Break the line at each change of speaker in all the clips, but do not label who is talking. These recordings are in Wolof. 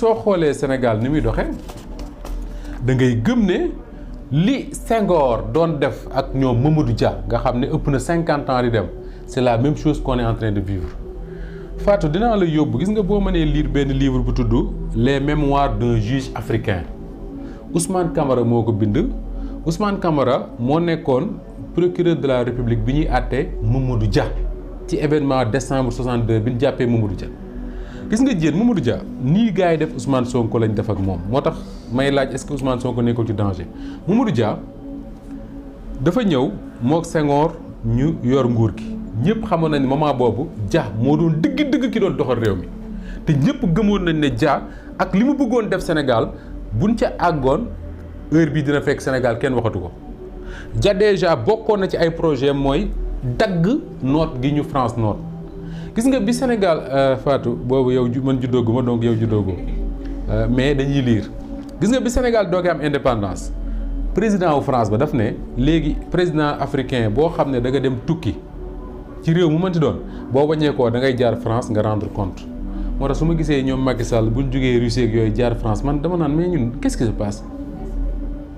soo xoolee Sénégal ni muy doxee da ngay gëm ne li Senghor doon def ak ñoom Mamadou Dia nga xam ne ëpp na 50 ans di dem c'est la même chose qu'on est en train de vivre Fatou dinaa la yóbbu gis nga boo mënee lire benn livre bu tudd les mémoires d'un juge africain Ousmane Camara moo ko bind Ousmane Camara moo nekkoon procureur de la République bi ñuy àtte Mamadou Dia ci événement décembre 62 bi ñu jàppee Mamadou Dia gis nga jéen Mamadou Dia nii gars yi def Ousmane Sonko lañ def ak moom moo tax may laaj est-ce que Ousmane Sonko nekkul ci danger Mamadou Dia dafa ñëw mook Senghor ñu yor nguur gi ñëpp xamoon nañ ne moment boobu Dia moo doon dëgg ki doon doxal réew mi te ñëpp gëmoon nañ ne Dia ak li mu bëggoon def Sénégal buñ ca àggoon heure bii dina fekk Sénégal kenn waxatu ko Dia déjà bokkoon na ci ay projet mooy dagg noot gi ñu France noot gis nga bi Sénégal Fatou boobu yow man juddooguma donc yow juddoogoo mais dañuy lire gis nga bi Sénégal doogee am indépendance président wu France ba daf ne léegi président africain boo xam ne da nga dem tukki ci réew mu mënti doon boo waññeekoo da ngay jaar France nga rendre compte moo tax su ma gisee ñoom Macky Sall buñ jógee Russie ak yooyu jaar France man dama naan mais ñun qu'est-ce qui se passe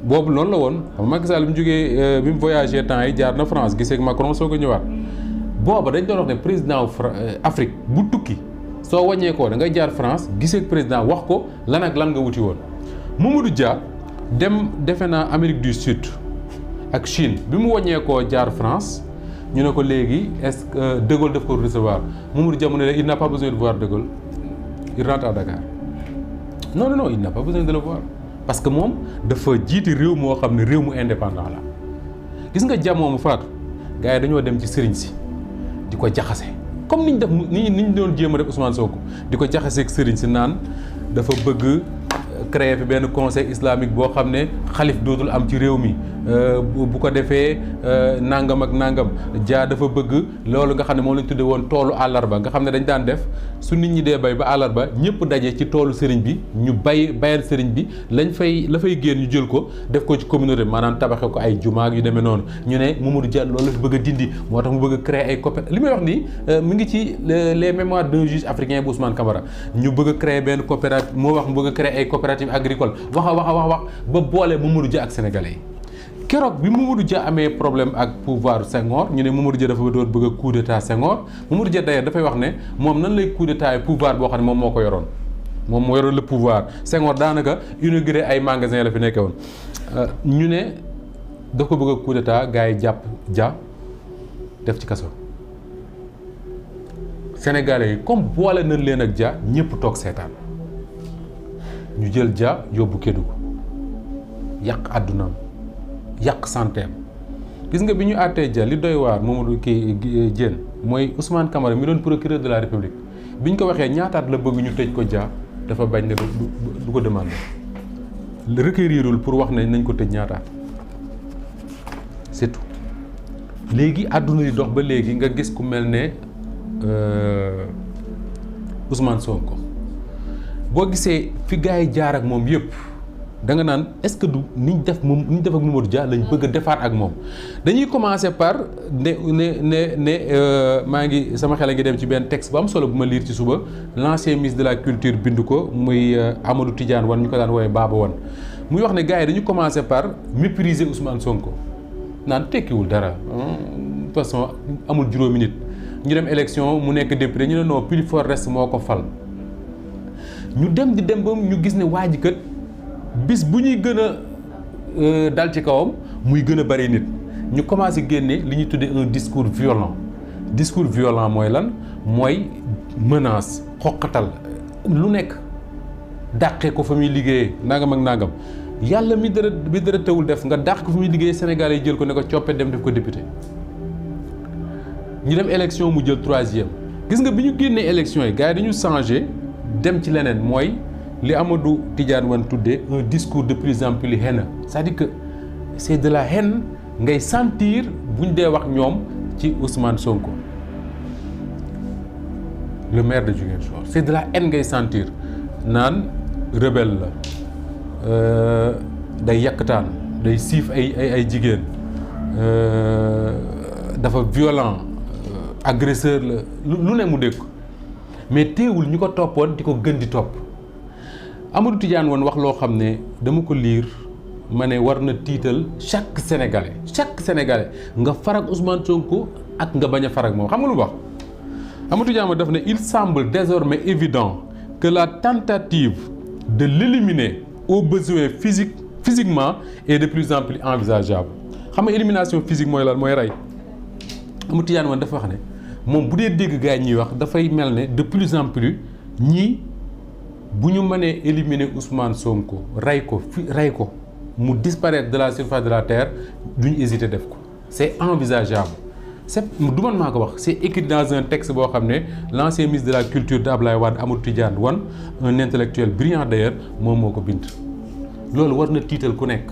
boobu loolu la woon xam Macky Sall bi mu jógee bi mu voyagé temps yi jaar na France gisee ak Macron soo ko ñëwaat booba dañ doon wax ne président wu Afrique bu tukki soo wàññeekoo da ngay jaar France gisee ak président wax ko lan ak lan nga wuti woon Mamadou Dia dem defe naa Amérique du Sud ak Chine bi mu wàññeekoo jaar France ñu ne ko léegi est-ce que De Gaulle daf ko recevoir Mamadou Dia mu ne il n'a pas besoin de voir De Gaulle il rentre à Dakar non il n'a pas besoin de le voir parce que moom dafa jiiti réew moo xam ne réew mu indépendant la gis nga Dia moomu faatu gars yi dañoo dem ci sëriñ si di ko jaxase comme niñ def niñ doon jéem a def Ousmane Sonko di ko jaxaseeg sëriñ si naan dafa bëgg créer fi benn conseil islamique boo xam ne xalif dootul am ci réew mi bu ko defee nangam ak nangam Dia dafa bëgg loolu nga xam ne moom lañ tudde woon toolu àllarba nga xam ne dañ daan def su nit ñi dee bay ba àllarba ñëpp daje ci toolu sëriñ bi ñu bayal sëriñ bi la fay génn ñu jël ko def ko ci communauté maanaam tabaxe ko ay jumaa yu demee noonu ñu ne Mamadou Dia loolu la fi bëgg a dindi moo tax mu bëgg a créer ay coopérative li may wax nii mi ngi ci les mémoires d'un juge africain bu Ousmane Camara ñu bëgg a créer benn coopérative moo wax mu bëgg a créer ay coopérative agricole wax ba boole Mamadou Dia ak sénégalais yi keroog bi Mamadou Dia amee problème ak pouvoir Senghor ñu ne Mamadou Dia dafa doon bëgg a coup d'état Senghor Mamadou Dia d'ailleurs dafay wax ne moom nan lay coup d'état pouvoir boo xam ne moom moo ko yoroon moom moo yoroon le pouvoir Senghor daanaka inauguré ay magasin la fi nekkee woon ñu ne da ko bëgg a coup d'état gars yi jàpp Dia def ci kaso sénégalais yi comme boole nañ leen ak Dia ñëpp toog seetaan ñu jël Dia yóbbu Kédougou yàq àddunaam yàq santeem gis nga bi ñu àttee Dia li doy waar Mamadou Diène mooy Ousmane Camara mi doon procureur de la République bi ñu ko waxee ñaataat la bëgg ñu tëj ko Dia dafa bañ ne du ko demandé requérirul pour wax ne nañ ko tëj ñaataat c'est tout léegi àdduna di dox ba léegi nga gis ku mel ne Ousmane Sonko boo gisee fi gars yi jaar ak moom yëpp da nga naan est-ce que du niñ def ak Mamadou Dia lañ bëgg a defaat ak moom dañuy commencer par maa ngi sama xel a ngi dem ci benn texte bu am solo bu ma lire ci suba l'ancien ministre de la culture bind ko muy Amadou Tidiane Wane ñu ko daan woowee Baba Wane muy wax ne gars yi dañu commencer par mépriser Ousmane Sonko naan tekkiwul dara de toute façon amul juróomi nit ñu dem élection mu nekk député ñu ne non plus fort reste moo ko fal ñu dem ba ñu gis ne waa ji kat bis bu ñuy gën a dal ci kawam muy gën a bari nit ñu commencé génne li ñuy tuddee un discours violent mooy lan mooy menace xoqatal lu nekk dàqee ko fa muy liggéeyee nangam ak nangam yàlla mi dara tawul def nga dàq ko fa muy liggéeyee Sénégal yi jël ko ne ko coppet dem def ko député ñu dem élection mu jël 3e gis nga bi ñu génnee élection yi gars yi dañu changé dem ci leneen mooy li Amadou Tidiane Wane tuddee un discours de plus en plus haineux c'est-à-dire que c'est de la haine ngay sentir buñ dee wax ñoom ci Ousmane Sonko le maire de Ziguinchor c'est de la haine ngay sentir naan rebelle la day yàkkataan day siif ay jigéen dafa violent agresseur la lu ne mu dégg ko mais teewul ñu ko toppoon di ko gën di topp Amadou Tidiane Wane wax loo xam ne dama ko lire ma ne war na tiital chaque sénégalais nga farag Ousmane Sonko ak nga bañ a farag moom xam nga lu wax Amadou Tidiane Wane daf ne il semble désormais évident que la tentative de l'éliminer au besoin physiquement est de plus en plus envisageable xam nga élimination physique mooy lan mooy rey Amadou Tidiane Wane dafa wax ne moom bu dee dégg gars yi ñuy wax dafay mel ne de plus en plus ñii bu ñu mënee éliminer Ousmane Sonko rey ko mu disparaître de la surface de la terre duñu hésiter def ko c'est envisageable du man maa ko wax c'est écrit dans un texte boo xam ne l'ancien ministre de la culture de Abdoulaye Wade Amadou Tidiane Wane un intellectuel brillant d'ailleurs moom moo ko bind loolu war na tiital ku nekk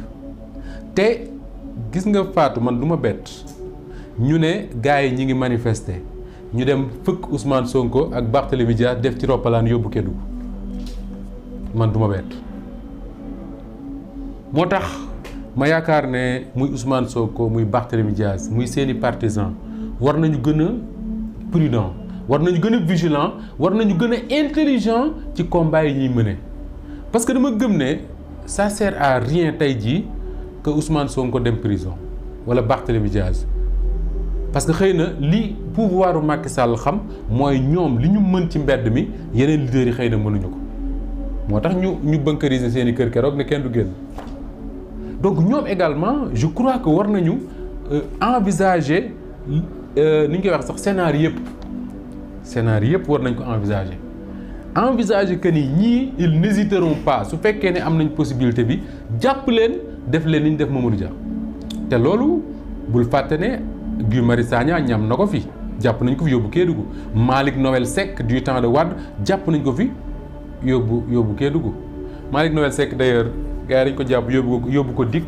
te gis nga Fatou man du ma bett ñu ne gars yi ñi ngi manifester ñu dem fëkk Ousmane Sonko ak Barthélémy Dias def ci roppalaan yóbbu Kédougou man du ma bett moo tax ma yaakaar ne muy Ousmane Sonko muy Barthélémy Dias muy seeni partisans war nañu gën a prudent war nañu gën a vigilant war nañu gën a intelligent ci combat yi ñuy mëne parce que dama gëm ne ça sert à rien tey jii que Ousmane Sonko dem prison wala Barthélémy Dias parce que xëy na li pouvoiru Macky Sall xam mooy ñoom li ñu mën ci mbedd mi yeneen leaders yi xëy na mënuñu ko moo tax ñu bunkeriser seen i kër keroog ne kenn du génn donc ñoom également je crois que war nañu envisager ni ñu koy wax sax scénario yëpp war nañ ko envisager que ni ñii ils n'hésiteront pas su fekkee ne am nañ possibilité bi jàpp leen def leen ni ñu def Mamadou Dia te loolu bul fàtte ne Guy Marius Sagna ñam na ko fi jàpp nañ ko fi yóbbu Kédougou Malick Noël Seck du temps de Wade jàpp nañ ko fi yóbbu Kédougou Malick Noël Seck d'ailleurs gars yi dañ ko jàpp yóbbu ko DIC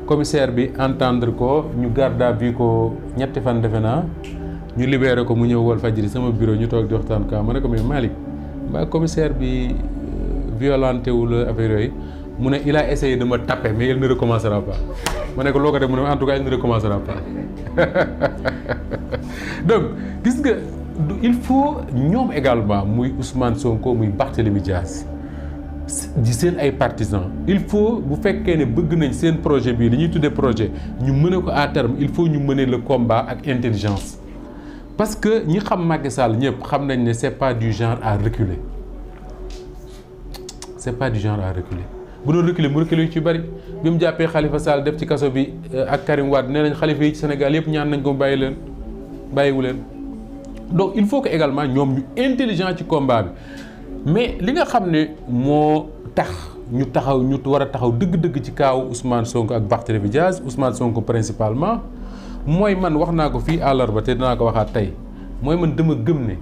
commissaire bi entendre ko ñu garde à vue ko ñetti fan defe naa ñu libéré ko mu ñëw Walfadjri sama bureau ñu toog di waxtaan ka ma ne ko mais Malick mbaa commissaire bi violenté wu la affaire yooyu mu ne il a essayé de me taper mais il ne recommencera pas ma ne ko loo ko def mu ne en tout cas il ne recommencera pas donc gis nga il faut ñoom également muy Ousmane Sonko muy Barthélémy Dias di seen ay partisans il faut bu fekkee ne bëgg nañ seen projet bii li ñuy tuddee projet ñu mëne ko à terme il faut ñu mener le combat ak intelligence parce que ñi xam Macky Sall ñëpp xam nañ ne c'est pas du genre à reculer bu doon reculer mu reculer ci bari bi mu jàppee Khalifa Sall def ci kaso bi ak Karim Wade nee nañ xalifa yi ci Sénégal yëpp ñaan nañ ko bàyyiwu leen donc il faut que également ñoom ñu intelligent ci combat bi mais li nga xam ne moo tax ñu war a taxaw dëgg-dëgg ci kaaw Ousmane Sonko ak Barthélémy Dias Ousmane Sonko principalement mooy man wax naa ko fii àllarba te dinaa ko waxaat tey mooy man dama gëm ne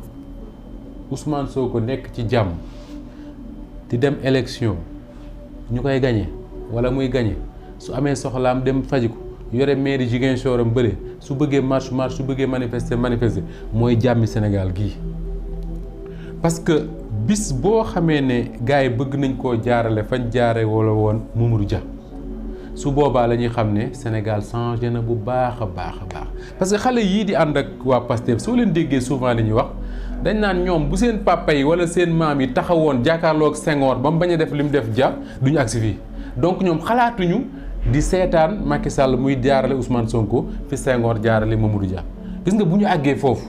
Ousmane Sonko nekk ci jàmm di dem élection ñu koy gañe wala muy gañe su amee soxlaam dem faji ko yore mairie Ziguinchor am bële su bëggee marche su bëggee manifester mooy jàmmi Sénégal gii parce que bis boo xamee ne gars yi bëgg nañ koo jaarale fañ jaare wala woon Mamadou Dia su boobaa la ñuy xam ne Sénégal changé na bu baax a baax parce que xale yii di ànd ak waa Pastef soo leen déggee souvent li ñuy wax dañ naan ñoom bu seen papa yi wala seen maam yi taxawoon jàkkaarloo ak Senghor ba mu bañ a def li mu def Dia duñu agsi fii donc ñoom xalaatuñu di seetaan Macky Sall muy jaarale Ousmane Sonko fi Senghor jaarale Mamadou Dia gis nga bu ñu àggee foofu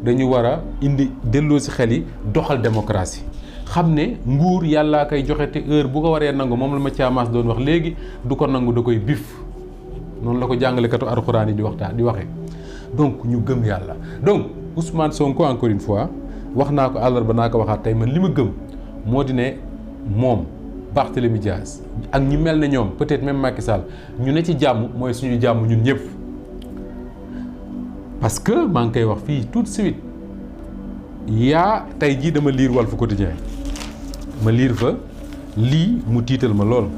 dañu war a indi delloo si xel yi doxal démocratie xam ne nguur yàllaa koy joxe te heure bu ko waree nangu moom la ma caamaas doon wax léegi du ko nangu da koy bif noonu la ko jàngalekatu alxuraan yi di waxee donc ñu gëm yàlla donc Ousmane Sonko encore une fois wax naa ko àllarba naa ko waxaat tey man li ma gëm moo di ne moom Barthélémy Dias ak ñi mel ne ñoom peut-être même Macky Sall ñu ne ci jàmm mooy suñu jàmm ñun ñëpp parce que maa ngi koy wax fii tout de suite tey jii dama lire Walf Quotidien ma lire fa lii mu tiital ma lool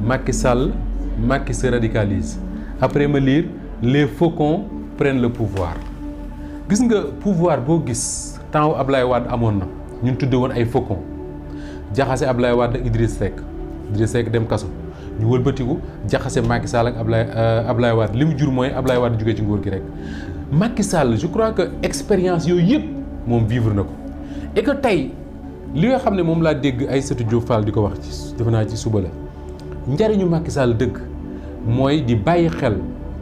Macky se radicalise après ma lire les faucons prennent le pouvoir gis nga pouvoir boo gis temps Ablaye Wade amoon na ñun tudde woon ay faucons jaxase Ablaye Wade ak Idriss Seck dem kaso ñu wëlbatiku jaxase Macky Sall ak Ablaye Wade li mu jur mooy Ablaye Wade jógee ci nguur gi rek Macky Sall je crois que expérience yooyu yëpp moom vivre na ko et que tey li nga xam ne moom laa dégg Aïssatou Diop Fall di ko wax ci defe naa ci suba la njariñu Macky Sall dëgg mooy di bàyyi xel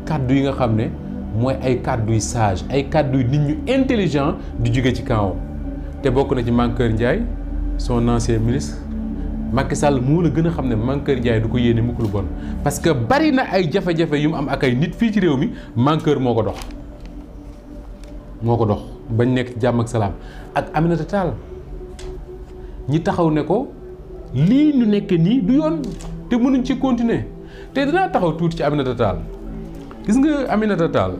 kàddu yi nga xam ne mooy ay kàddu yu sage ay kàddu yu nit ñu intelligent di jóge ci kawam te bokk na ci Mankeur Ndiaye son ancien ministre Macky Sall moo la gën a xam ne Mankeur Ndiaye du ko yéene mukk lu bon parce que bari na ay jafe-jafe yu mu am ak ay nit fii ci réew mi Mankeur moo ko dox bañ nekk jàmm ak salaam ak Aminata Tall ñi taxaw ne ko lii ñu nekk nii du yoon te mënuñ ci continuer te dinaa taxaw tuuti ci Aminata Tall gis nga Aminata Tall